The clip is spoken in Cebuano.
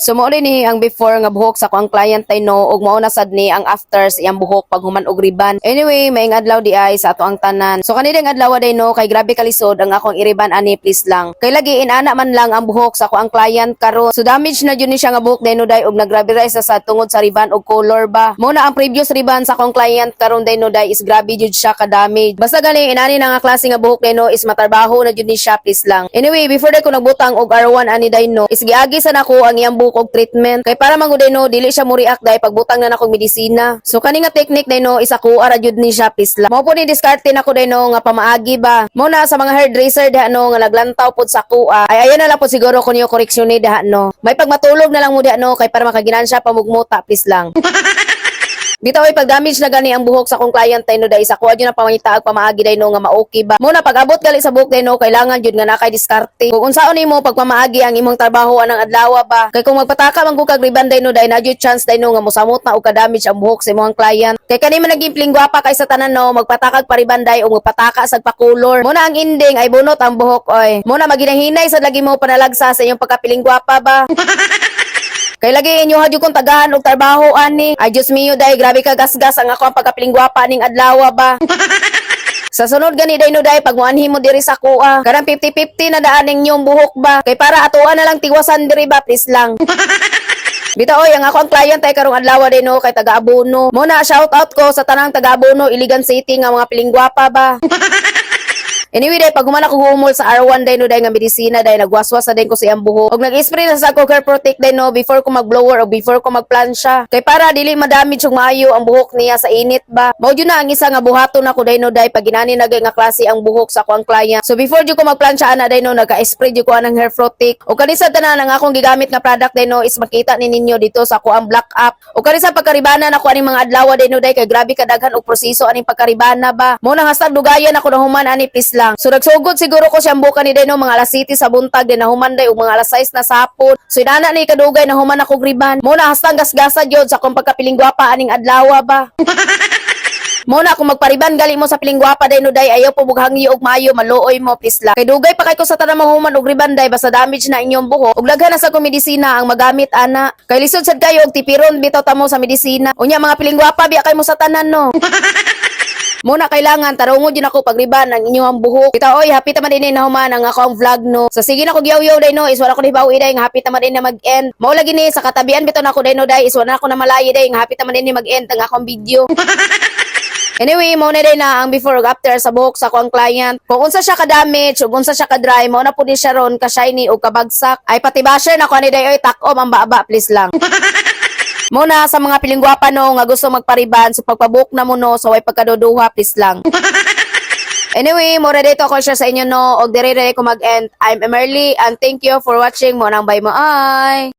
So mao ni ang before nga buhok sa akoang client ay no, ug mao na sad ni ang after sa iyang buhok pag human og riban. Anyway, maayong adlaw diay sa ato ang tanan. So kanina adlaw day no, kay grabe kalisod ang akong iriban ani, please lang. Kay lagi inana man lang ang buhok sa akoang client karon. So damage na jud ni siya nga buhok day no day, ug nagrabe ra sa tungod sa riban og color ba. Mao na ang previous riban sa akong client karon day no day is grabe jud siya ka damage. Basta gani inani na nga klase nga buhok day no is matrabaho na jud ni siya, please lang. Anyway, before day ko nagbutang og R1 ani day no, is giagi sa nako ang iyang buhok og treatment. Kay para man gud day no, dili siya mo react day pagbutang na nakong medisina. So kani nga technique day no is ako ara jud ni siya, please lang. Mao po ni diskarte nako day no nga pamaagi ba. Mao na sa mga hairdresser diha no nga naglantaw pod sa kuha. Ay ayan na lang po siguro kun iyo koreksyon ni diha no. May pagmatulog na lang mo diha no, kay para makaginansya pa mugmuta, please lang. Bitaw ay pag-damage na gani ang buhok sa akong client tay no day, sa kuha jud na pamangita ag pamaagi day no nga ma-okay ba. Muna pag abot gali sa buhok day no, kailangan jud nga nakay diskarte. Kung unsaon nimo pagpamaagi ang imong trabaho anang adlaw ba. Kay kung magpataka man gud kag riban day no day, na jud chance day no nga mosamot na og ka-damage ang buhok sa imong client. Kay kani man naging pilingwapa kay sa tanan no, magpatakag pariban day o magpataka sa pakulor. Muna ang ending ay bunot ang buhok oy. Muna maginahinay sa lagi mo panalagsa sa inyong pagkapilingwapa ba. Kay lagi inyo hadyo kong tagahan og trabaho ani. Ay Diyos mio day, grabe ka gasgas ang ako ang pagkapilingwapa ning adlaw ba. Sa sunod gani day no day, pag muanhi mo diri sa kuha, karang 50-50 na daan inyong buhok ba. Kay para atuan na lang tiwasan diri ba, please lang. Bitaw oy, ang ako ang client ay karong adlaw din no kay taga Abuno. Muna shout out ko sa tanang taga Abuno, Iligan City nga mga pilingwapa ba. Anyway, day, pag human ako humol sa R1 day no day nga medisina day, nagwaswas na din ko sa iyang buhok. Og nag-spray na sa ako hair protect day no before ko mag-blower o before ko magplansya. Kay para dili ma-damage og maayo ang buhok niya sa init ba. Mao jud na ang isa nga buhaton nako day no day pag inani na nga klase ang buhok sa ako ang client. So before jud ko magplansya ana day no, nagka-spray jud ko anang hair protect. O kani sa tanan ang akong gigamit nga product day no is makita ni ninyo dito sa ako ang black app. O kani sa pagkaribana nako aning mga adlaw day no day, kay grabe kadaghan og proseso aning pagkaribana ba. Mo nang hastag dugayan ako nahuman ani, please lang. So nagsugod siguro ko siyang buka ni day no mga alas 7 sa buntag din, nahuman day og mga alas 6 na sapot. So inana ni kadugay nahuman ako riban. Mo na hastang gasgasa gyud sa akong pagkapiling gwapa aning adlaw ba. Mo na kung magpariban gali mo sa pilingwapa day no day, ayaw po bughangyo og maayo, maluoy mo, please lang. Kay dugay pa kay ko sa tanan mahuman og riban day, basta damage na inyong buhok. Ug daghan na sa kong medisina ang magamit ana. Kay lisod sad kayo og tipiron bitaw tamo sa medisina. Unya mga pilingwapa biya kay mo sa tanan no. Muna kailangan tarungo din ako pagriban ang inyong buhok. Kita oy, happy ta man din na human ang ako ang vlog no. So sige na ko giyaw-yaw day no, is wala ko ni bawi day nga happy ta man din na mag-end. Mao lagi ni sa katabian bitaw nako day no day, is wala ko na malayi day nga happy ta man din ni mag-end ang akong video. Anyway, mao na day na ang before ug after sa buhok sa akong client. Kung unsa siya ka-damage ug unsa siya ka-dry, mao na pud ni siya ron ka-shiny ug kabagsak. Ay pati basher na ko ani day oy, takom ang baba, please lang. Muna sa mga pilingwapa no nga gusto magpariban, so pagpabook na mo no, so way pagkaduduha, please lang. Anyway, mo ready to ako share sa inyo no, og dire dire ko mag-end. I'm Emerly and thank you for watching mo nang bye mo ay.